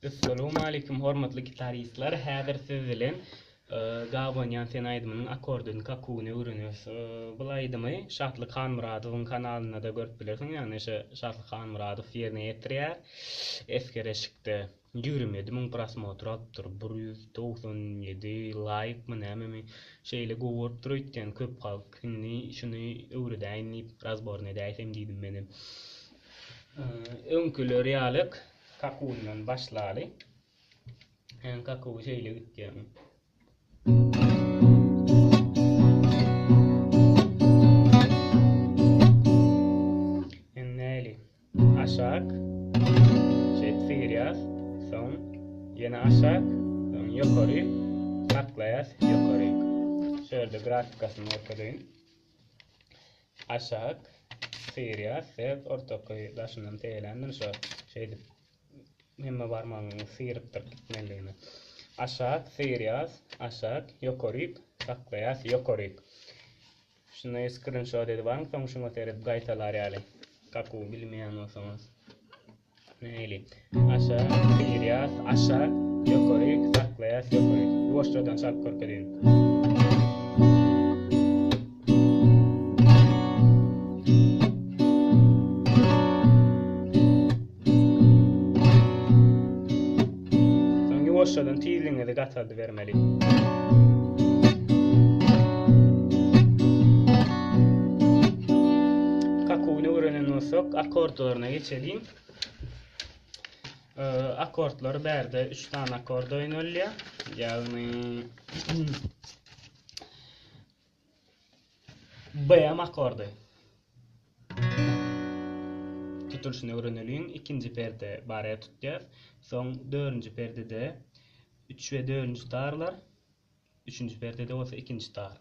Essalawmaleýkum hormatly gitaristler häzir siz bilen Gabanýan sen aýdymynyň akkordyny kakuwyny öwreneris. Bul aýdymy Şatlyk Hanmyradowyň kanalynda-da görüp bilersiň ýagny şo Şatlyk Hanmyradow ýerine ýetirýär. Esger eşikde 27 müň prosmotr alypdyr 197 laýkmy nämemi şeýle gowy bolupdyr öýtýän köp halk indi şuny öwredäýin diýip razborny edäýsem diýdim menem. Öňküler ýalyk Kakuwyndan başlaly. Hem kakuwy şeýle gitýär. Hem näli? Aşak. Şeýdip sygyrýas. Soň ýene aşak, soň ýokary saklaýas, ýokary. Şu ýerde grafikasyny görkezeýin. Aşak sygyrýas, sez ortaky daşyndan tegeländir şo. Şeýdip hemme barmagyňy syrypdyryp gitmelidigini. Aşak sygyrýas, aşak, ýokaryk, saklaýas, ýokaryk. Şuny skrinşot edip alyň, soň şuňa seredip gaýtalar ýaly. Kakuwy bilmeýän bolsaňyz. Nähili? Aşak, sygyrýas, aşak, ýokaryk, saklaýas, ýokaryk. Ýuwaşjadan çalyp görkezeýin. Soň ýuwaşjadan tizligiňizi gataldybermeli. Kakuwyny öwrenen bolsak, akkordlaryna geçeliň. Akkordlar bärde 3 sany akkord oýnalýar. Ýagny BM akkordy. Tutulyşyny öwreneliň. Ikinji perde bare tutýas. Soň dördünji perdede üç we dördünji tarlar, üçünji perdede bolsa ikinji tar.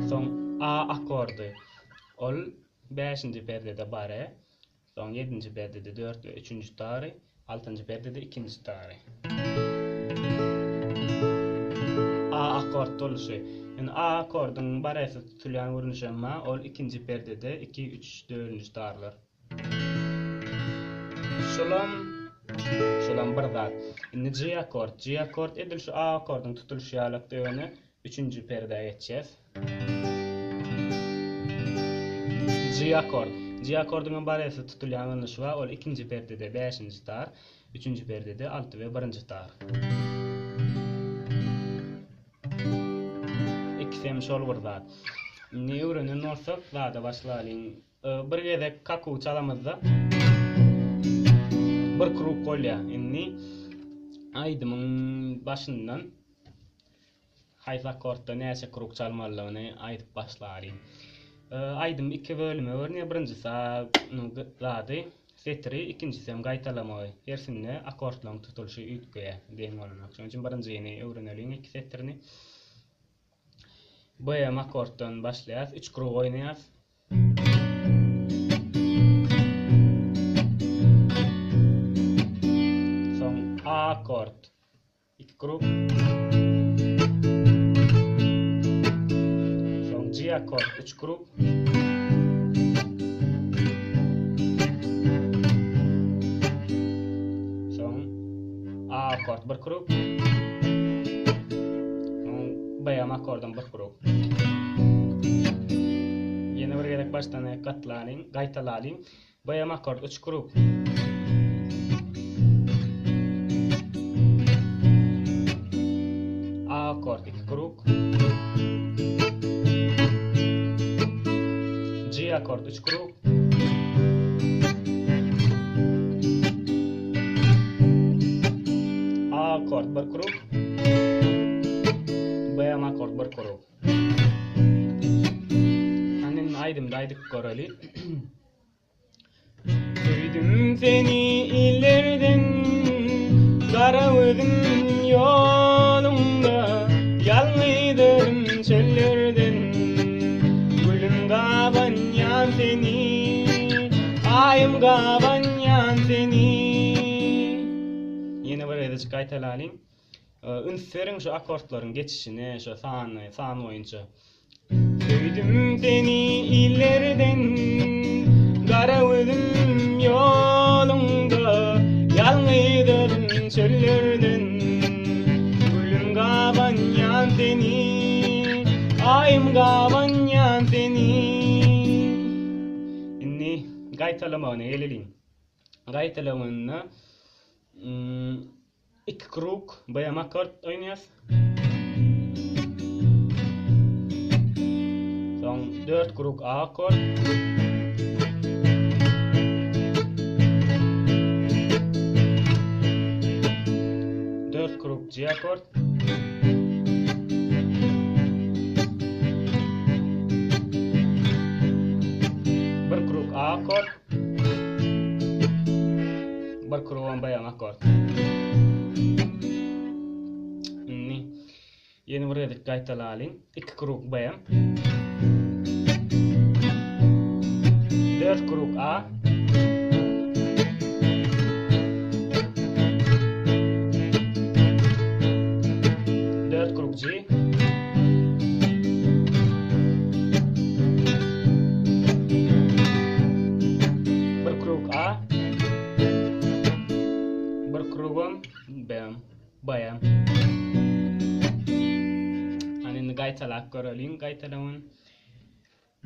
Soň A akkordy. Ol bäşinji perdede bare, Soň ýedinji perdede dört we üçünji tary, altynjy perdede ikinji tary. A akkord boluşy. Indi A akkordyň baresi tutulýan görnüşi emma ol ikinji perdede iki, üç, dördünji tarlar. Şulam, şulam bir zat. Indi G akkord. G akkord edil şu A akkordyň tutulyşy ýalakda ýöne Üçünji perdä geçýäs. G akkord. G akkordyň baresi tutulýan görnüşi bar. Ol ikinji perdede bäşinji tar, üçünji perdede alty we birinji tar. Ikisi hem şol bir zat. Indi öwrenen bolsak, zada başlalyň. Bir gezek kakuw çalamyzda bir krug bolýar. Indi aýdymyň başyndan Haýsy akkordda näçe krug çalmalydygyny aýdyp başlalyň. Aýdym iki bölüme bölünýär. Birinjisi zady, setiri, ikinjisi hem gaýtalamagy. Hersinde akkordlaryň tutulyşy üýtgeýär, deň bolanok. Şonuň üçin birinjini öwreneliň, iki setirini. BM akkorddan başlaýarys, üç krug oýnaýarys. Soň A akkord. Iki krug. Soň G akkord, üç krug. Soň A akkord, bir krug. Soň B akkordam bir krug. Ýene bir gezek başdan aýak gatlalyň, gaýtalalyň. Bm akkord üç krug. A akkord iki krug. G akkord üç krug. A akkord bir krug. Bm akkord bir krug. Hany indi aýdymda aýdyp göreli. Söýdüm seni illerden Gara gözüm ýoluňda Ýalňyz özüm çöllerden Gülüm gabanýan seni Aýym gabanýan seni Ýene bir gezejik gaýtalalyň. Üns beriň şu akkordlaryň geçişine, şu sany, san boýunça. Söýdüm seni illerden, gara gözüm ýoluňda. gaýtalamagyna geleliň. Gaýtalamagynda Iki krug BM akkord oýnaýas. Soň 4 krug A akkord. Dört krug G akkord. Bir krug A akkord. Bir krugam baýan akkord. Indi ýene bir gezek gaýtalalyň. 2 krug B. 4 krug A. 4 krug G. Bir krug A. Bir krugam B. B. Hany indi gaýtalap göreliň, gaýtalaman.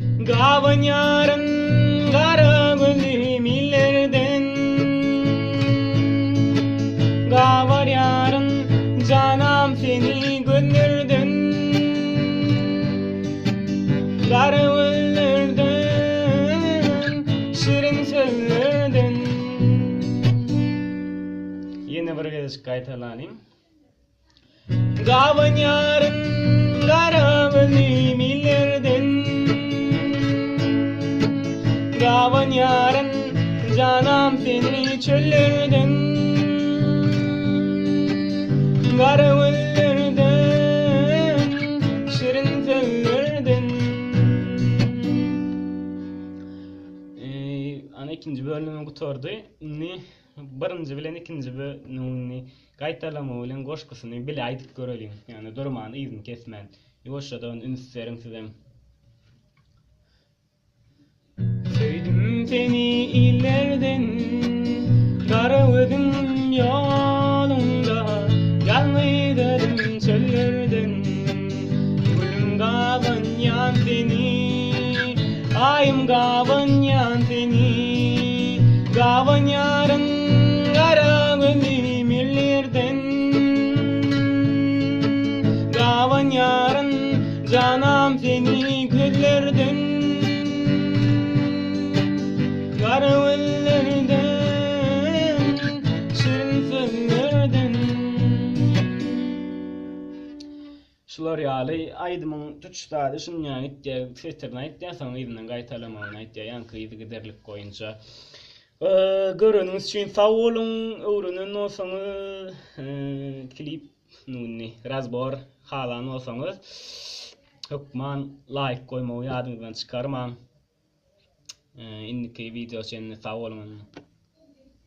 Gabanýaryn gara gözlim illerden Gabarýaryn janam seni gözlerden Gara gözlerden şirin sözlerden Ýene bir gezejik gaýtalalyň. Gabanýaryn gara gözlim illerden Gabanýaryn janam seni çöllerden Gara gözlerden şirin sözlerden Ana ikinji bölümi gutardy. Indi birinji bilen ikinji bölümini Gaýtalama bilen goşgusyny bile aýdyp göreliň. Ýagny durman yzyny kesmän. Ýuwaşjadan üns beriň sizem. Söýdüm seni illerden Gara gözüň ýoluňda Ýalňyz özüm çöllerden Gülüm gabanýan seni Aýym gabanýan seni Gabanýaryn gara gözlim illerden Gabanýaryn janam seni közlerden Gara gözlerden şirin sözlerden Şular ýaly aýdymyň tutuş zady şunýan gitýär, setirini aýtýar, soň yzyndan gaýtalamagyny aýtýar, ýaňky yzygiderlik boýunça. Göreniňiz üçin sag boluň, öwrenen bolsaňyz, klip indi razbor halan bolsaňyz, hökman laýk goýmagy ýadyňyzdan çykarmaň. Indiki wideo çenli sag boluň.